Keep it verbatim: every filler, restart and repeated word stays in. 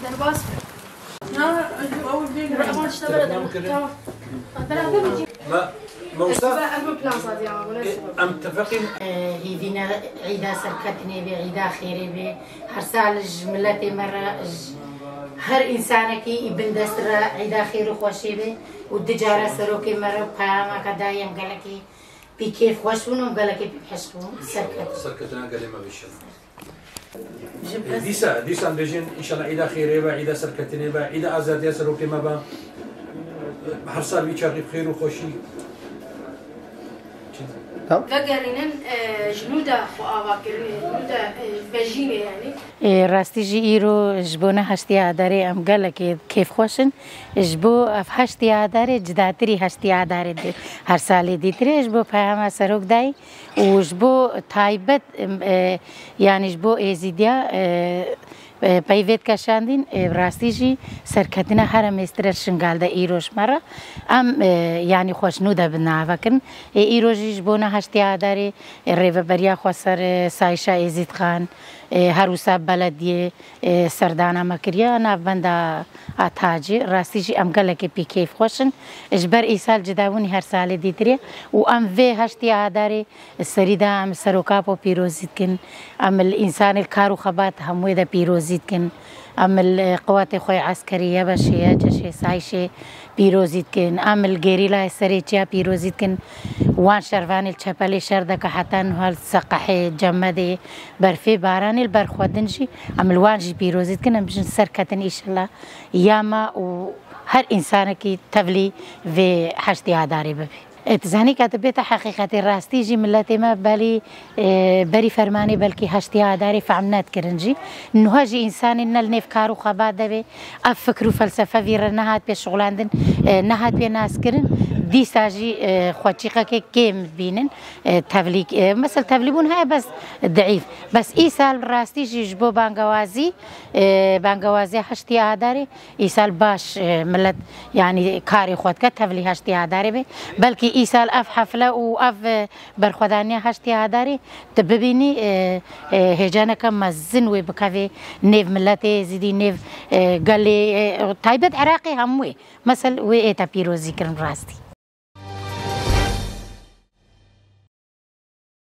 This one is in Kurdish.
Derbas. Na, ew dê. Tamam. Ma, ma usta, em tefiqîn. Hêvîna îda serketinê be, îda xêrê be. Her sal ji miletê me re, ji her însanekî î bindest re îda xêr û xweşê be û du cara serokê me re peyameke dayê, em gelekî pî kêf xweş bûn û em gelekî pî hişk bûn. Serket. Serketina gelê me bişin. Ji E, dîsa, dîsa em dibêjin, înşallah îda xêrê be, îda serketinê be, îda azadiya serokê me be. Her sal vî çaxî bi xêr û xweşî. Tamam. Vegerînin, e, ji nû de xwe ava kirinê, nû de, e, vejînê, yanî. E, rastî jî îro ji bo ne heştê Adarê em gelekê kêfxweş in. Ji bo ev heştê Adarê cudatirî heştê Adarê di her salê dîtirê ji bo peyama serok dayî û ji bo taybet, e, yanî ji bo Êzîdiya, e, e, peyvê dikeşandîn, e, rastî jî serketina here mêstir e Şingal de îro ji me re. Em, e, yanî xweşnû de bi nave kirin. E, îro jî ji bo ne heştê Adarê, e, rêveberiya xweser, e, Sayşa Êzîdxan, e, her wisa belediyê, e, serdana me kiriye navbenda Atacê. Rastî jî em gelekê pî kêfxweş in. Ji ber îsal cudabûnî her salê dîtirê û em vê heştê Adarê serî de em seroka xwe pîrozî dikin. Em li însanê li kar û xebat hemûyê de pîrozî dikin. Em li qewatê xwe yê eskerî, YBŞ'ê, YCŞ'ê, SAYŞ'ê pîrozî dikin. Em li gerîlayê serê çiya pîrozî dikin. Wan şervanê li çepelê şer dike heta niha li Seqehê, Cemedê, berfê baranê li ber xwe din jî em li wan jî pîrozî dikin. Em bijin serketin înşallah ya me û her însanekî tevlî vê heştê Adarê bibe. E, tu zanî ka tu bête heqîqetê rastî jî miletê me belî, e, berî fermanê belkî heştê Adarê fehm nedikirin jî. Niha jî însanê ne li nêv kar û xebat de be, ev fikr û felsefe vî re nehat pê şixulandin, e, nehat pê naskirin. Dîsa jî, e, xwe çîqekê kêm dibînin, e, tevlî, e, mesel tevlîbûn heye bes diîf. Bes îsal rastî jî ji bo bangewazî, e, bangewaziya heştê Adarê, Îsal baş, e, milet, yanî karê xwe dike, tevlî heştê Adarê be. Belkî îsal ev hefle û ev, e, berxwedaniya heştê Adarê tu bibînî, e, e, hêcaneke mezin wê bikevê nêv miletê Êzidî, nêv, e, gelê, e, taybet Iraqê hemûyê. Mesel wê ê te pîrozî kirin rastî.